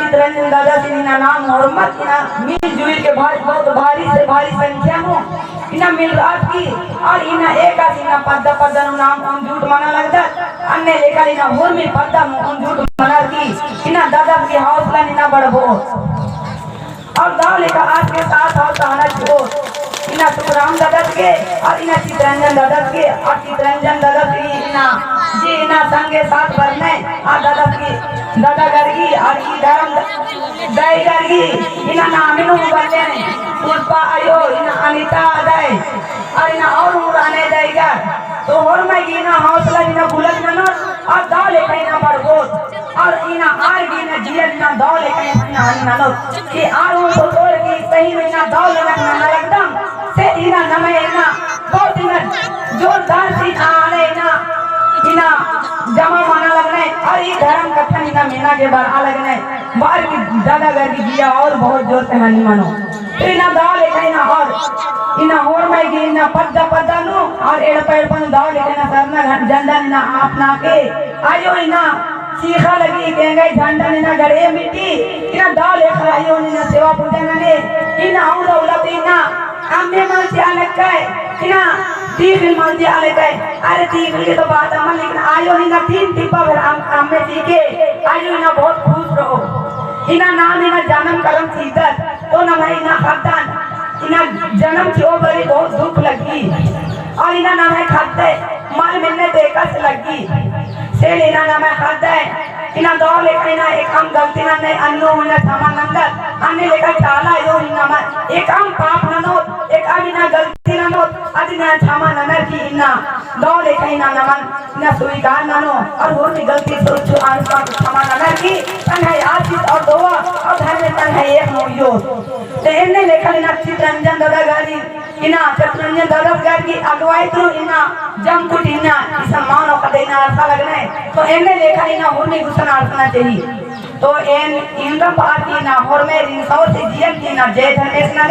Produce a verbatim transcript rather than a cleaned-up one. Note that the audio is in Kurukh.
चितरंजन दादासिन इन्ना नाम होरमत इन्ना मिलजुल के भारी, बहुत भारी से भारी संख्या नू इन्ना मिलरअत की, और इन्ना एकासे इन्ना पद्दा पद्दा नू नाम उमजुट मना लगदत। अन्ने लेखा इन्ना होरमी पद्दा नू उमजुट मनर की इन्ना दादा की हौसला इन्ना बढ़बओ। और दव लेखा आस के साथ हौसला नना चिओ। इन्ना सुखराम दादा के और इन्ना चितरंजन दादा के, और चितरंजन दादा के इन्ना जे इन्ना संगे साथ बरने, आ दादा के दादा गरगी और ई धर्म दई गरगी इन्ना नामे नू बरने, पुष्पा आयो, इन्ना अनिता दई, और इन्ना और हूँ रहने दई गर। तो होरमय गे इन्ना हौसला इन्ना बुलंद ननोत, और दव लेखा इन्ना बढ़बओत। और इन्ना आर गे इन्ना जिया इन्ना दव लेखा इन्ना ननोत कि आर हूँ सोचोर कि सही में इन्ना दव लेखा नना लगदम, से इन्ना नम्है इन्ना बहुत इन्ना जोरदार से इन्ना आने इन्ना, इन्ना जमा मना लगने, और ई धर्म कत्थन इन्ना मेना गे बरआ लगने, बअर की दादा गरगी जिया और बहुत जोर से हानि मनो। तो इन्ना दव लेखा इन्ना और इन्ना होरमय गे इन्ना पद्दा पद्दा नू और एड़पा एड़पा नू दव लेखा इन्ना सरना घ-, झंडा इन्ना आपना के आयो इन्ना चीखा लगी, एंग्है झंडा इन्ना गड़े मिट्टी, इन्ना दव लेखा आयो इन्ना सेवा पूजा नने, इन्ना अउर उल्ला ती इन्ना अम्मे मल चिआ लग्गय, इन्ना तीखिल मल चिआ लग्गय। अरे तीखिल के तो बात अम्मा, लेकिन आयो इन्ना तीन टिप्पा भर अम-, अम्मे चीखे, आयो इन्ना बहुत खुश रओ। इन्ना नाम इन्ना जनम करम चिअदत, तो नम्है इन्ना ख़द्दन, इन्ना जनम चिओ बरी बहुत दुख लग्गी। और इन्ना नम्है ख़द्दय मल मेन्ने देखस लग्गी। से ले इन्ना नम्है ख़द्दय, इन्ना दव लेखा इन्ना एकअम गलती नन्ने अन्नु इन्ना क्षमा नन्दत, अन्ने लेखा चाला आयो इन्ना नमा एकअम पाप ननोत, एकअम इन्ना गलती ननोत, अदिन इन्ना क्षमा ननर की इन्ना दव लेखा इन्ना नमन इन्ना स्वीकार ननो, और होरमी गलती से उच्चु आंसर क्षमा ननर की तंग्है आशीष और दुआ और धर्मे तंग्है एक मोयो। तो एन्ने लेखा इन्ना चितरंजन दादा गरगी, इन्ना चितरंजन दादा गरगी अगुवाई तुरु इन्ना जमकुट इन्ना इसन मान और कदे इन्ना अरसा लगने। तो एन्ने लेखा इन्ना होरमी गुसन अरसना चाहिए। तो एन इन्ना पार की इन्ना होरमे रिंसौर से जियन की इन्ना जय धर्मेस नने।